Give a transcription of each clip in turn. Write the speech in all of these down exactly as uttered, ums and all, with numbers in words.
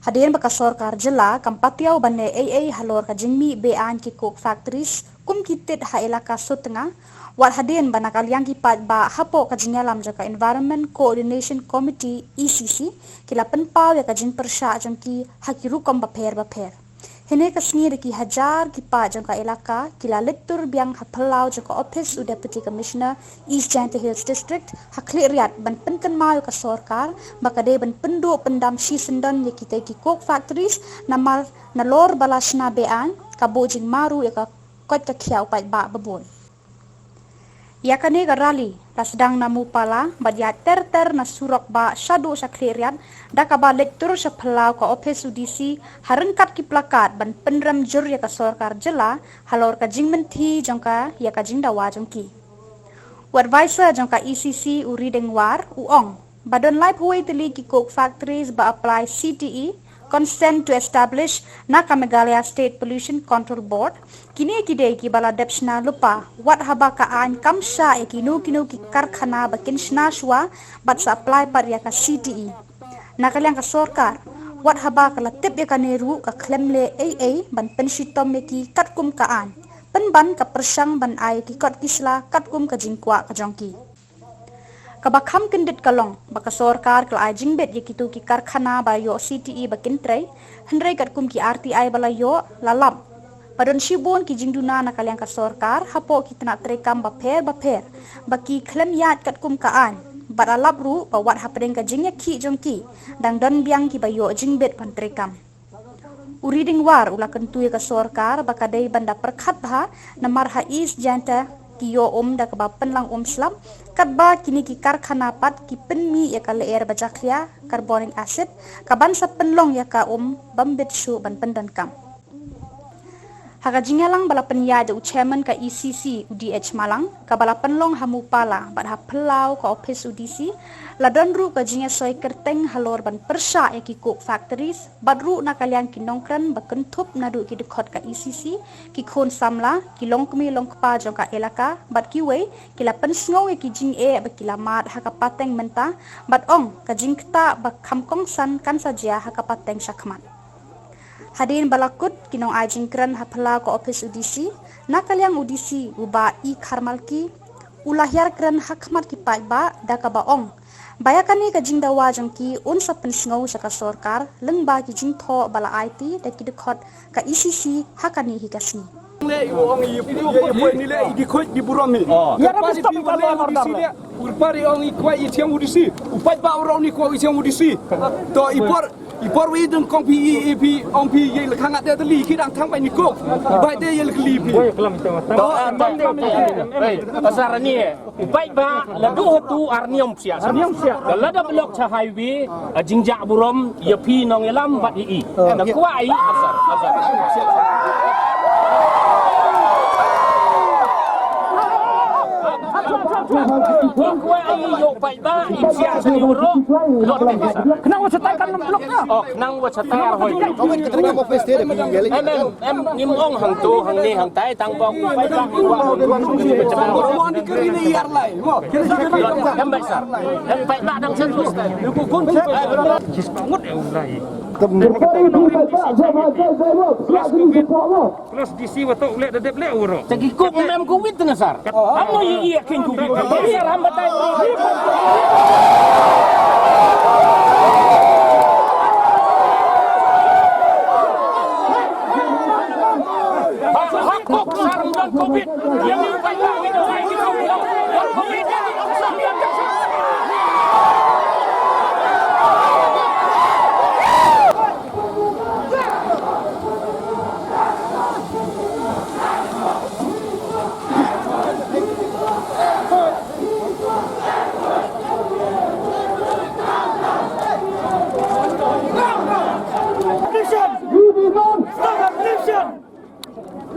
Hadien ba ka sorkar jylla kam patiaw ban leh ei ei halor ka jingmih be-aiñ ki coke factories kum ki tit ha elaka Sutnga, wat hadien ba na ka liang ki paidbah hapoh ka jingïalam jong ka Environment Coordination Committee, E C C, ki la pynpaw ïa ka jingpyrshah jong ki ha ki rukom bapher bapher. Hynne ka sngi da ki hajar ki paid jong ka elaka ki la leit tur biang ha phyllaw jong ka ophis u Deputy Commissioner East Jaintia Hills District ha Khliehriat ban pynkynmaw ïa ka sorkar ba ka dei ban pynduh pyndam shisyndon ïa kitei ki coke factories, namar nalor ba la shna be-aiñ ka buh jingma ruh ïa ka koit ka khiah u paidbah babun. Ïa kane ka rally la sdang na Mupala bad ïaid ter ter na surok bah shaduh sha Khliehriat, da kaba leit tur sha phyllaw ka ophis u D C ha ryngkat ki plakat ban pynrem jur ïa ka sorkar jylla halor ka jingmynthi jong ka ïa ka jingdawa jong ki. U adviser jong ka E C C, u Riding War, u ong ba don laiphew wei tylli ki coke factories ba apply C T E, Consent to Establish, na ka Meghalaya State Pollution Control Board. Kine ki dei kiba la dep shna lypa wat haba ka aiñ kam shah ïa kino kino ki karkhana ba kin shna shuwa bad sa apply pat ïa ka C T E. Na ka liang ka sorkar, wat haba ka la tip ïa kane ruh ka khlem leh ei ei ban pynshitom ïa ki katkum ka aiñ, pynban ka pyrshang ban ai ïa ki kot ki sla katkum ka jingkwah ka jong ki. Kaba kham kyndit ka long ba ka sorkar ka la ai jingbit ïa kito ki karkhana ba ïoh C T E ba kin trei, hynrei katkum ki R T I ba la ïoh, la lap ba don shibun ki jingduna na ka liang ka sorkar hapoh ki tnat treikam bapher bapher ba ki khlem ïaid katkum ka aiñ, bad la lap ruh ba wat hapdeng ka jingïakhih jong ki dang don biang kiba ïoh jingbit ban treikam. U Riding War u la kyntu ïa ka sorkar ba ka dei ban da pyrkhat bha, namar ha East Jaintia ki ïoh um da kaba pynlang um slap, katba kine ki karkhana pat ki pynmih ïa ka lyer ba jakhlia, carbonic acid, ka ban sa pynlong ïa ka um bym bit shuh ban pyndonkam. Ha ka jingïalang ba la pynïaid da u chairman ka E C C, u D H Malang, kaba la pynlong ha Mupala bad ha phyllaw ka ophis u D C, la don ruh ka jingïasoi kyrteng halor ban pyrshah ïa ki coke factories, bad ruh na ka liang ki nongkren ba kynthup naduh ki dkhot ka E C C, ki khun samla, ki longkmie longkpa jong ka elaka bad kiwei, ki la pynsngew ïa ki jingeh ba ki la mad ha ka pateng mynta, bad ong ka jingktah ba kham kongsan kan sa jia ha ka pateng shakhmat. Hadien ba la kut ki nongai jingkren ha phyllaw ka ophis u D C, na ka liang u D C, u Bah E Kharmalki, u la hiar kren ha khmat ki paidbah da kaba ong ba ïa kane ka jingdawa jong ki un sa pynsngew sha ka sorkar lyngba ki jingthoh ba la aiti da ki dkhot ka E C C ha kane hi ka sngi. Le i ong i poi ni le i dikhoit di burom ni. Ïa, pari phi le u D C le. U pari ong i kwah i thiang u D C. U paidbah u rong ni kwah i thiang u D C. To i por, i por wi dang kong phi i, i phi ong phi ye le khang ate tali ki dang thang bai ni kok. Bai te ye le kli phi. To, to, to, to, to. Hei, asar ni eh. U paidbah la duh tu arniam siak. Arniam siak. Ka lada block cha highway, a jingjah burom, ïa phi nongïalam bad ïa i. Na kwah i, asar, asar. Kwah i ïoh paidbah, i siak sani uro, lot ni asar. Kena wa chatai kan nam block na. Oh, kena wa chatai ar hoi. Em, em, em, ngim ong hangto, hangne, hangtai, tang bok. Em bai sar. Em bai ba dang sen. Plus D C wa to u leh da dep leh u ro. Tagi kuk mem ku wit na sar. Amo yi iya king ku wit. Iya ram batai.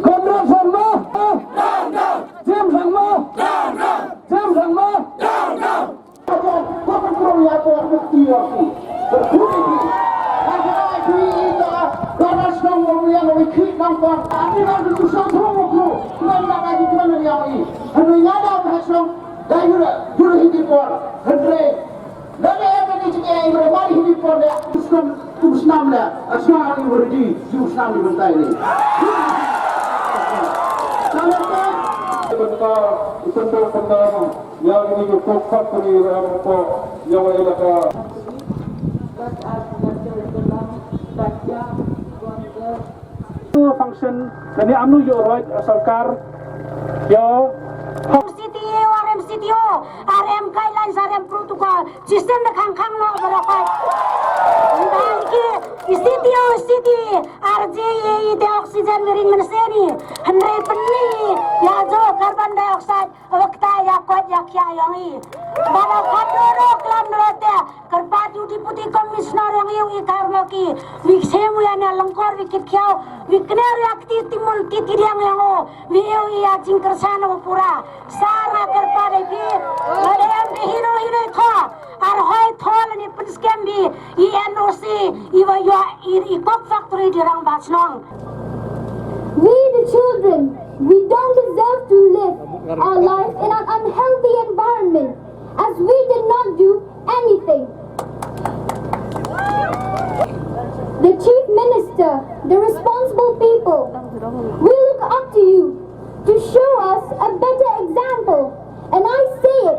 Conrad Sangma. James Sangma. James Sangma. Ai bre mai hi por le, snam, snam le, snam ni berdi, snam ni bentai ni. Kalau tak, bentar, bentar, bentar, yang ini cukup faktori yang apa, yang ini lah. Function, kane amnu yo roi, sorkar, yo. City, R M C T O, R M guidelines, R M protocol, system da khang khang no, barakat. Nda ki, city, city, R J A, ite oxygen miring menseni, hynrei penni, ya jo carbon dioxide, wakta ya kot ya kia yong i. Bada kadoro klam rote, Kyrpad ïa u Deputy Commissioner ïong i, u i kar ma ki, wi ksem wi ane lyngkor wi kit khiaw, wi kner ïa kti timul ti tidiang ïong u, wi ïa u i ïa jingkyrshan u pura. Sa nga kyrpad ïa phi, lada em phi hino hino i tho, ar hoi tho lane pynskhem phi i N O C, i wa ïa i, i coke factory di rangbah shnong. We the children, we don't deserve to live our life in an unhealthy environment, as we did not do anything. The Chief Minister, the responsible people, we look up to you to show us a better example. And I say it,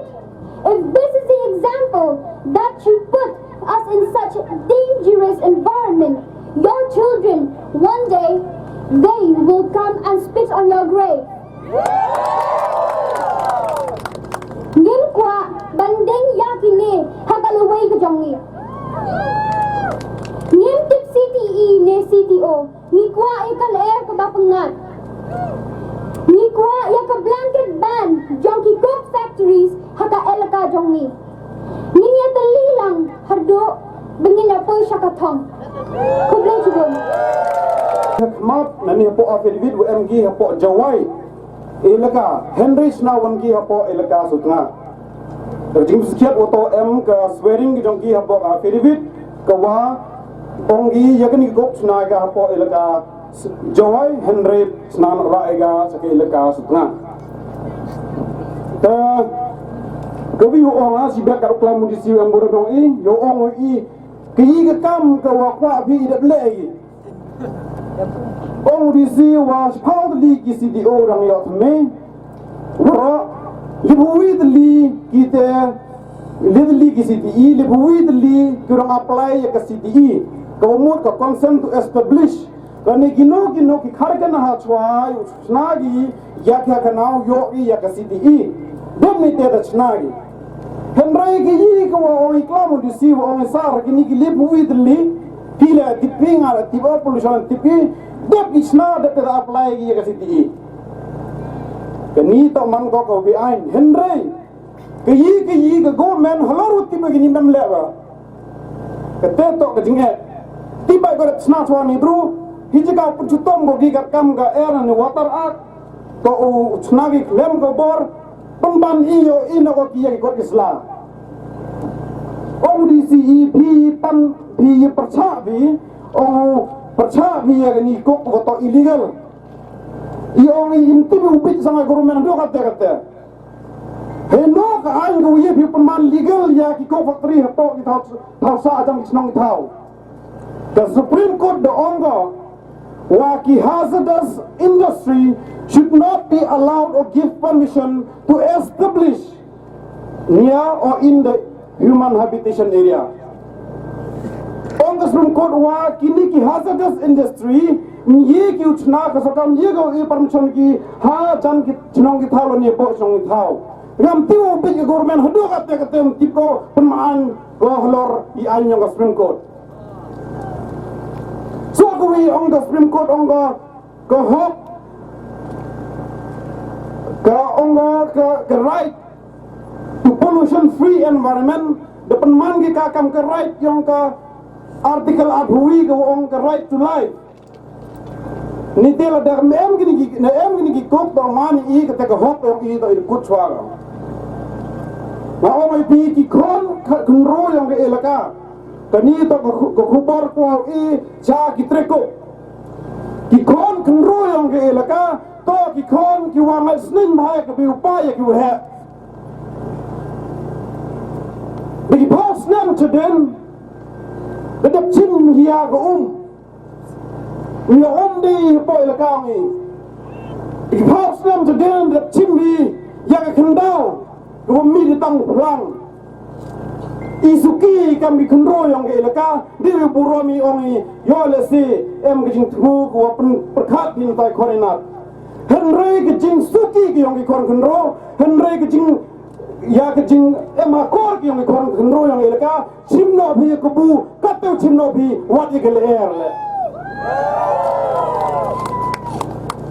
if this is the example that you put us in such a dangerous environment, your children, one day, they will come and spit on your grave. Ngim kwah ban deng ïa kine ha ka lawei ka jong ngi. Ngim tip C T E ne C T O, ngi kwah ïa ka lyer kaba pyngngad. Ngi kwah ïa ka blanket ban jong ki coke factories ha ka elaka jong ngi. Ngin ïa tylli lang haduh ba ngin ïa poi sha ka thong. Khublei shibun. Khmat nani hapoh affidavit wa em ki hapoh Jowai elaka, hynrei shna wan ki hapoh elaka Sutnga. Ka jingpynshitom wa to em ka swearing ki jong ki hapoh affidavit ka wa ong ki ïa kani ka coke shna ka hapoh elaka Jowai, hynrei shna noh rah ïa ka sha ka elaka Sutnga. Te ka wi u ong ha shi bek ka u klam u D C u em bor dong i, u ong i ka i ka kam ka wa kwah phi i dep leh i. Ong u D C wa shiphew tylli ki C D O dang ïoh thymmai. Waroh, liphew wi tylli ki te, liphew tylli ki C T E, liphew wi tylli ki dang apply ïa ka C T E. Ka mut ka consent to establish. Kane kino kino ki kharkana ha chwa u shna ki ïa ki kharkana u ïoh ki ïa ka C T E. Dep ni te da shna ki. Hynrei ki i ka wa ong i klam u D C wa ong i sar kini ki liphew wi tylli. Ki la tip phi, nga la tip, o pollution tip phi. Dep ki shna dep te da apply ki ïa ka C T E. Kani to man ko ka u beaiñ. Hynrei ka i, ka i, ka government halor u tip ba kini mem leh ba. Kate to ka jingeh. Tip ba ko da shna chwa ni bru. Hi jaka pynchutom ko ki ka kam ka Air and Water Act. To u shna ki khlem ka bor. Pynban i ïoh i na ko ki ïa ki kot ki sla. Ong u D C i phi pan phi pyrshah phi. Ong u pyrshah phi ïa kani coke ko to illegal. I ong i im tip u bit sanga government do kate kate. Hynrei ka aiñ ka u ïa phi pynman legal ïa ki coke factory hapoh ki thaw, thaw sah jam ki shnong ki thaw. Ka Supreme Court da ong ka wa ki hazardous industry should not be allowed or give permission to establish near or in the human habitation area. Ong ka Supreme Court wa kini ki hazardous industry, ngi ki u chna ka sorkar ngi ko i permission ki ha jan ki chnong ki thaw lane hapoh chnong ki thaw. Ngam tip u bit ka government haduh kate kate, ngam tip ko pynman ko halor i aiñ ong ka Supreme Court. So ka wi ong ka Supreme Court ong ka, ka hok, ka ong ka, ka, ka right to pollution free environment, da pynman ki ka kam ka right ïong ka article arphew wi ka ong ka right to life. Ni te la da em kini ki, na em kini ki coke to man i kate ka hok ïong i to i kut chwa. Ma ong i phi ki khon ka khynro ïong ka elaka. Kani to ka khu-, ka khubor ko i cha ki treko. Ki khon khynro ïong ka elaka, to ki khon ki wa ngai snin bha ka bi u pa ïa ki u heh. Ba ki phaw snem chadien, Ka dep chim hi ïa ka um. Ïa um dei hapoh ïalaka ong i. Ki phaw snem jadon dep chim hi ïa ka khyndew kaba mih da tang u phlang. I suki kam ki khynro ïong ka ïalaka, dei u burom i ong i, ïoh lehse em ka jingthmu ka wa pyn-, pyrkhat hi na tai khon inat. Hynrei ka jingsuki ka ïong ki khon khynro, hynrei ka jing, ïa ka jingem akor ka ïong ki khon khynro ïong ka ïalaka, chim noh phi ïa ka bu, kato chim noh phi, wat ïa ka lyer leh.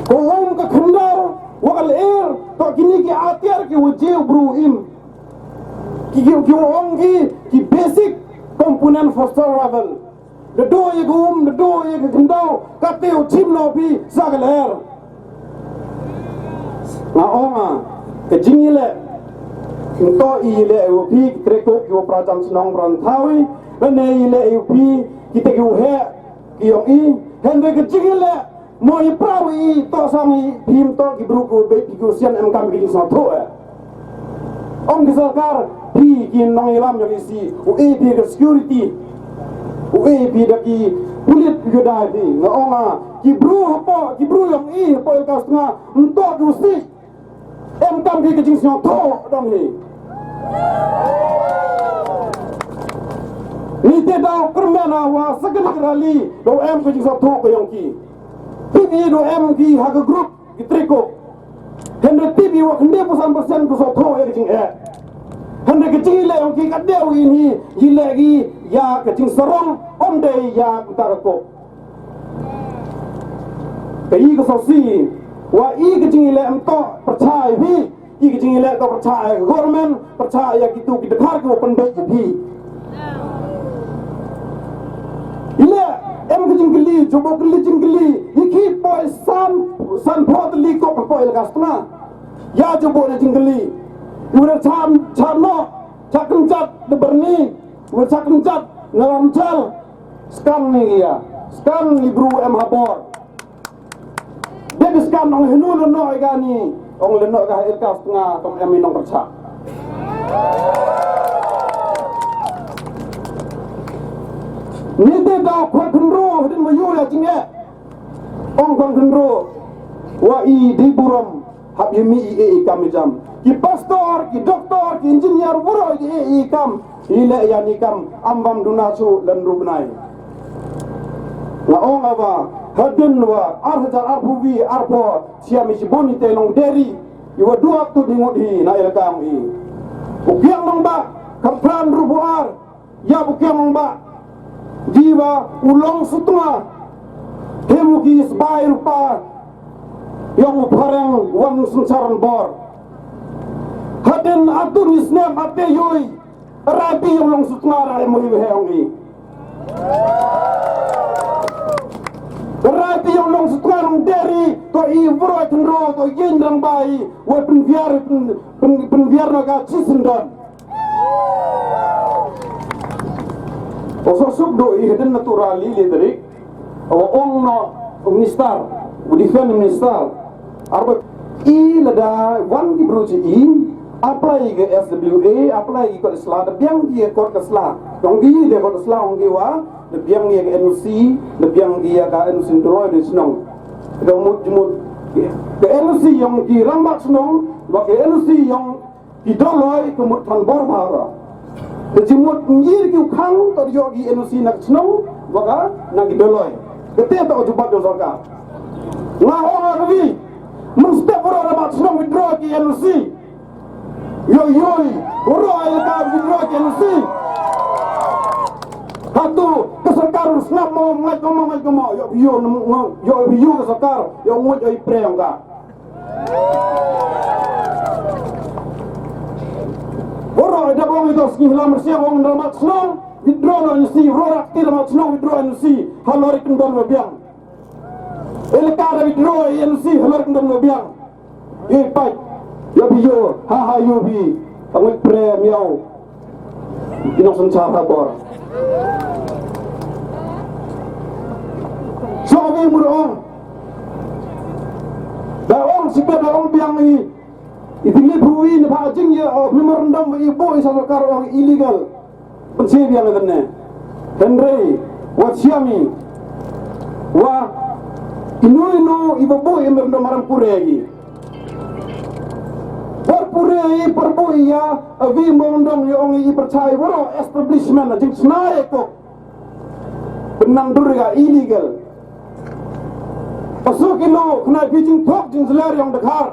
Ka um ka khyndew, wa ka lyer, to kini ki atiar ki wa je u bru im. Ki, ki, ki wa ong ki, ki basic component for survival. Da do ïa ka um, da do ïa ka khyndew, kato chim noh phi, sa ka lyer. Nga ong a, ka jingïaleh, nto i leh u phi, ki trekuk, ki wa pra jan shnong pra nthaw i, lane i leh u phi, kita ki u heh, ki ong i, hynrei ka jingïaleh, mo i pra u i, to sang i, phim to ki bru ku, be ki ku sian em kam ki jingsngewthuh eh. Ong ki sorkar, phi ki nongïalam ïa ki si, u e phi ka security, u e phi da ki pulit ïa da phi, nga ong a, ki bru hapoh, ki bru ïong i, hapoh ïalaka Sutnga, nto ki u si, em kam ki ka jingsngewthuh dang hi. Ni te daw kyrmen a wa second rally, daw em ka jingsngewthuh ka ïong ki. Phi ki daw em ki ha ka group, ki trekuk. Hynrei tip i wa khynde percent percent ka sngewthuh ïa ka jingeh. Hynrei ka jingïaleh ong ki ka dei u ini, i leh ki ïa ka jingsarong, ym dei ïa ka ta ka kop. Ka i ka sngewsih, wa i ka jingïaleh ym toh pyrshah ïa phi, i ka jingïaleh toh pyrshah ïa ka government, pyrshah ïa kitu ki dkhar ki wa pynbeit ïa phi. I leh, em ka jingkylli, jubok kylli jingkylli, i ki poi san, san pho tylli kop poi ïalaka Sutnga. Ïa jubok na jingkylli. I wa da chan, chan noh, chan kynjat da byrni, i wa da chan kynjat na Lamjal. Skan ni ïa, skan ni bru em ha bor. Dep skan ong hynno lehnoh ïa kani, ong lehnoh ka ha ïalaka Sutnga, tang em i nongpyrshah. Ni te daw khon khynro, hadien wa ïoh ïa jingeh. Ong khon khynro, wa i dei burom, hap ïa mih i e i kam i jam. Ki pastor, ki doktor, ki engineer, waroh i dei e i kam. I leh ïa ni kam, am bam duna shu lynru bnai. Nga ong a wa, hadien wa, ar hajar arphew wi, arphew, siam i shibun i te nong deri, i wa duap tu di ngut hi, na ïalaka ong i. U kiang nong ba, kyrpang ruh bu ar, ïa u kiang nong ba, di wa, u long Sutnga, hem u ki sbai rupa, ïong u phareng, wan synshar bor. Hadien atu ni snem ate yoi, Rabi ïong long Sutnga ra mo hi he ong i. Rabi ïong long Sutnga nong deri, to i bro tynro, to yin rang bai, wa pynbiar, pyn, pyn, pynbiar na ka chi syndon. O so suk do i hadien na tu rally le deri. Wa ong no minister, u defense minister. Arba i lada wan ki bru chi i, apply ka S W A, apply ki kot sla, da biang ki kot ka sla. Ong ki da kot sla, ong ki wa, da biang ki ka N O C, da biang ki ka N O C Doloi da chnong. Da mut, mut, ka N O C ïong ki rangbah chnong, wa ka N O C ïong Ki Doloi ka mut than bor bha ra. Te jingmut ngi ki u khang to ïoh ki N O C na ka chnong, wa ka na ki Doloi. Kate to jubab jong sorkar. Nga ong ha ka wi, mynstep waroh rangbah chnong withdraw ki N O C. Ïoh ïoh, waroh ïalaka withdraw ki N O C. Hato ka sorkar sngap mo, ngat ko mo, ngat ko mo, ïoh ïoh, ïoh ïoh ka sorkar, ïoh ngut ïoh i pre ong ka. Waroh i dap ong i dap sngi lam rsiang ong rangbah chnong, withdraw na N O C, waroh rak ti rangbah chnong withdraw N O C, halor i kyndon wa biang. Ïalaka da withdraw N O C, halor i kyndon wa biang. Ïoh i pait, ïoh phi ïoh, ha ha ïoh phi, tang wit pre miaw. I nong synshar ha bor. Song wi mur ong. Da ong sibet da ong biang i. I tili phu wi ne pha jing ye, oh, memorandum i bo i sa sorkar ong illegal. Pynsi biang i tane. Hynrei wat shaniah, wa ino ino iba buh ïa i memorandum mar pure ïa i. Par pure ïa i, par buh ïa i memorandum, ïa ong i pyrshah ïa waroh establishment, la jingshna ïa i kok. Pynang dur ka illegal. Ka soo kilo, kane ka jingthok jingshna ïa i ong Dkhar.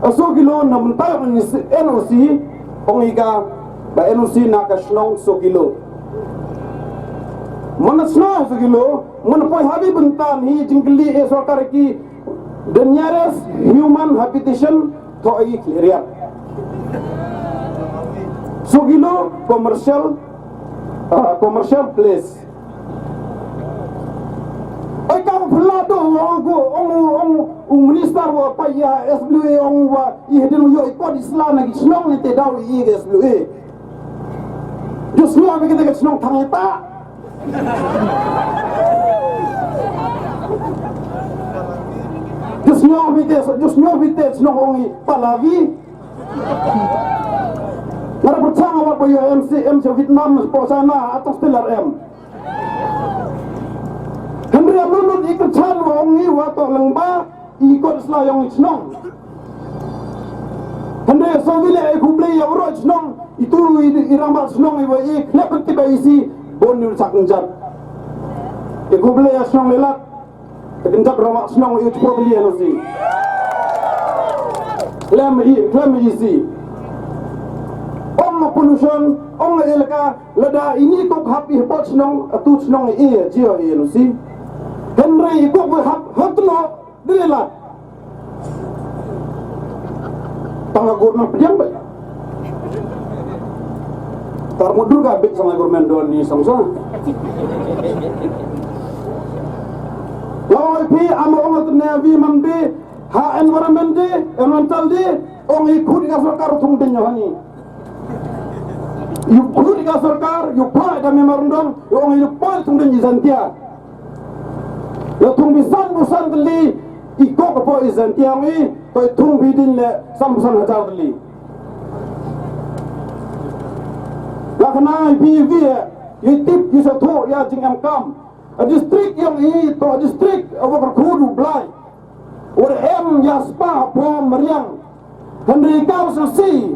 Ka soo kilo na mynta ong i N O C, ong i ka ba N O C na ka shnong soo kilo. Mynta shnong soo kilo, mynta poi ha i bynta hi jingkylli ïa i sorkar ki, the nearest human habitation to i Khliehriat. Soo kilo commercial, ah, commercial place. Ai ka phylla do ong u, ong u, ong u minister wa peit ïa S W A ong u wa i hadien u ïoh i kot i sla na ki shnong ne te daw i ïa ka S W A. Just ïoh beit ka shnong Thangeta. Just ïoh beit, just ïoh beit shnong ong i Pahlavi. Nga da pyrshang wat ba ïoh M C M sha Vietnam, sha China, ato settler em. Hynrei ym lut lut i kyrchan wa ong i wa to lyngba i kot sla ïong i shnong. Hynrei so wi leh i khublei ïa waroh shnong, itu i, i rangbah shnong i wa i khlep tip ba i si bun i sak njat. I khublei ïa shnong Lelat. Ka kynjat rangbah shnong ïa u chipor beli ïa u si. Khlem i, khlem i si. Ong pollution, ong elaka, lada ini kok hap i hapot shnong, atu shnong i ïa jia ïa u si. Hynrei i kok hap hotlo, dile la. Tang agur nang pdiang ba. Tar mudur ka bit sang agur men don ni sang sang. Law phi am ong tne vi man bi ha environment de, environmental de, ong i khut ka sorkar thung den yohani. Yu khut ka sorkar, yu pa da memorandum, yu ong i pa thung den i Jaintia. Yu thung bi san bu san tylli, i kok po i Jaintia ong i, to i thung bi din le san bu san hajar tylli. Nga khana i phi i phi, i tip i sa thoh ïa jingem kam. A district ïong i to a district a wa kyrkhu u Blai. Wa em ïa spah pho mariang. Hynrei ka sa si.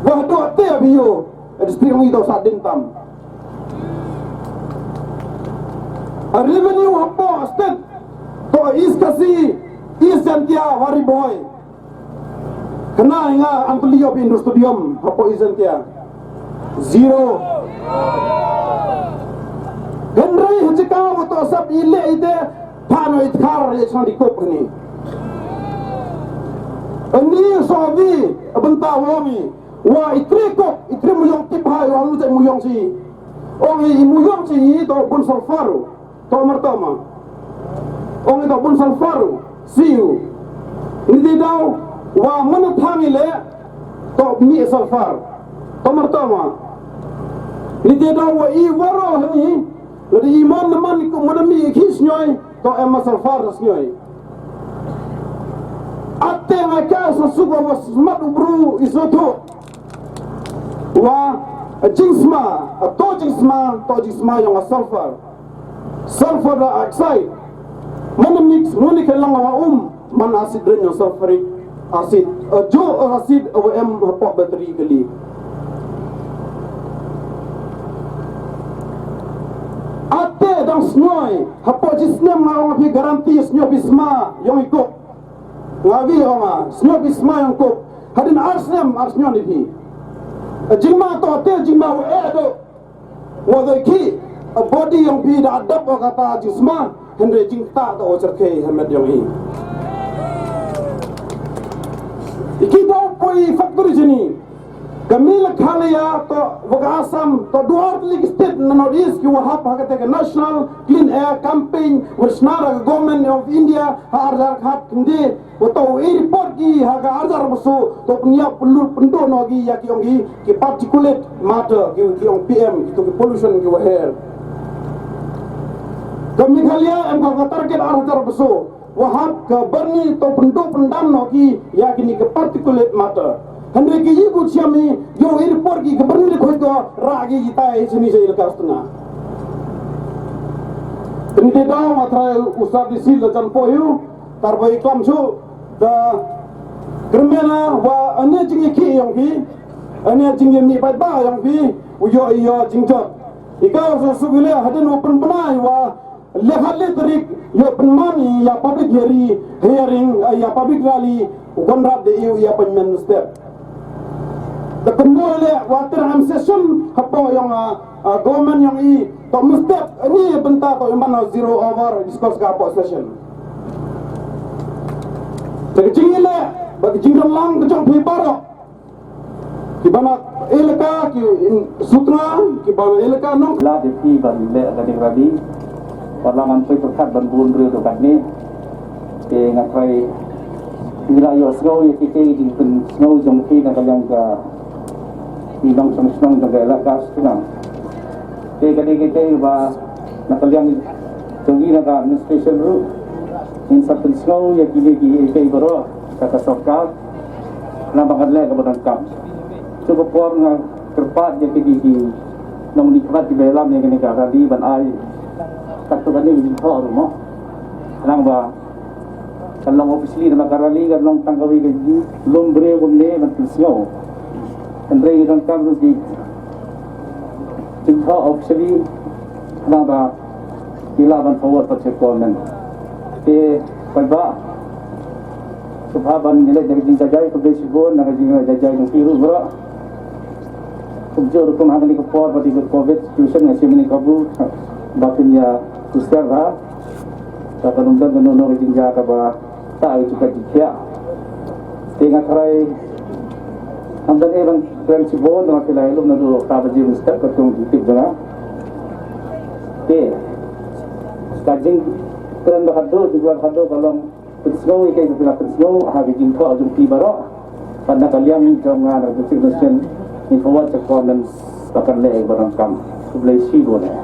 Wa do te a bio. A district ïong i to sa din tam. A revenue hapoh state to a East Khasi, East Jaintia, Wari Bhoi. Kane nga am pynlong ïa phi Indo Stadium hapoh East Jaintia. Zero. Hynrei ha jaka wa to sap i leh i te pano i tkar i song di kop ni. Ani so vi bynta wa mi wa i tri kop i tri muyong tip hai wa lu jai muyong si. Ong i muyong si i to bun sulfur. To marto ma. Ong i to bun sulfur, siu. Ni ti daw, wa mana thang i le, to mi sulfur. To marto ma. Ni ti daw wa i waro hani, lada i man na man ko mana mi ki snyoi, to em ma sulfur snyoi. Ate nga ka sa suka wa smat u bru i soto. Wa jingsma, to jingsma, to jingsma ïong a sulfur. Sulfur dioxide. Mana mix, mana ka lang wa um, man acid ren ïong sulfuric acid. A jo acid wa em hapoh battery kali. Ate dang snyoi, hapoh jisnem nga ong phi guarantee snyoi phi sma, ïong i kok. Nga wi ong a, snyoi phi sma ïong kok. Hadin ar snem, ar snyoi ni phi. Jingma to, te jingma wa eh do. Wa dei ki, a body ïong phi da adap wa kata jingsma, hynrei jingta to wa cherkei helmet ïong i. Iki to poi factory jini. Ka Meghalaya to wa ka Assam to duar tylli ki state na North East ki wa hap ha kata ka National Clean Air Campaign wa snar ka Government of India ha arjar khat kynde. Wa to i report ki ha ka arjar basu to pynïap pynlut pyndoh noh ki ïa ki ong ki ki particulate matter ki ki ong P M ki to ki pollution ki wa her. Ka Meghalaya em ka target arjar basu wa hap ka barni to pyndoh pyndam noh ki ïa kini ki particulate matter. Hynrei ki yi ku chiam i yoh i report ki ka byrni de khoi ko ra ki ki tai chini jai la ka stna. Tni te dau ma trai usab di sil la jan po yu tar bai klam chu da krmena wa ane jing ki yong ki ane jing mi bai ba yong ki u yo i yo jing jot. I ka so su gile hadin u pynbna i wa le hat le tarik yo pynman i ya public hearing hearing ya public rally u Conrad de i ya pynmen step. Da kynmaw le wa ter am session hapoh yong a government yong i to mustep ni bynta to iman zero over discuss ka hapoh session. Te ka jing ile ba ka jing lang ka jong phi baroh ki bana elaka ki sutna ki bana elaka nong. La de phi ban le ka ding rabi. Wala ngan phi pyrkhat ban bun riew do kat ni. Te nga trai ila yo sngew ya ki te jing pynsngew jong ki na ka liang ka i nong song snong jong ka elaka sutna. Te ka dei kita ba na ka liang jong i na ka administration ruh in sa pynsngew ya kine ki kita baroh ka ka sorkar na ba kan leh ka ba donkam. Cuba por nga kyrpad ya kine ki nong ni kyrpad ki belam ya kine ka rally ban ai tak tu kane ki jingthoh ruh mo. Nang ba kan long officially nama ka rally kan long tang kawei ka lum briew kumne ban pynsngew. Hynrei ki donkam ruh ki jingthoh officially nang ba ki lah ban forward pat sha government. Te paidbah sngewbha ban ïaleh da ka jingjajai khublei shibun na ka jingjajai jong phi ruh baroh. Kumjuh ruh kum ha kane ka por ba dei ka covid situation nga shem ïa kane ka kabu ba phin ïa kuster bha. Ka ka nongdon ka nongno ka jingjia kaba ta ïa ka jingkhiah. Te nga tharai ngam don ei ban kren shibun, nga phi la ïalum naduh ka baje mynstep ka kong jingtip jong nga. Te ka jingkren ba khadduh jingkren khadduh ka long pynsngew ïa kaei ba phi la pynsngew ha ka jingthoh jong phi baroh. Bad na ka liang jong nga na ka District Nation ngin forward sha government ba kan leh ïa ka ba donkam. Khublei shibun eh.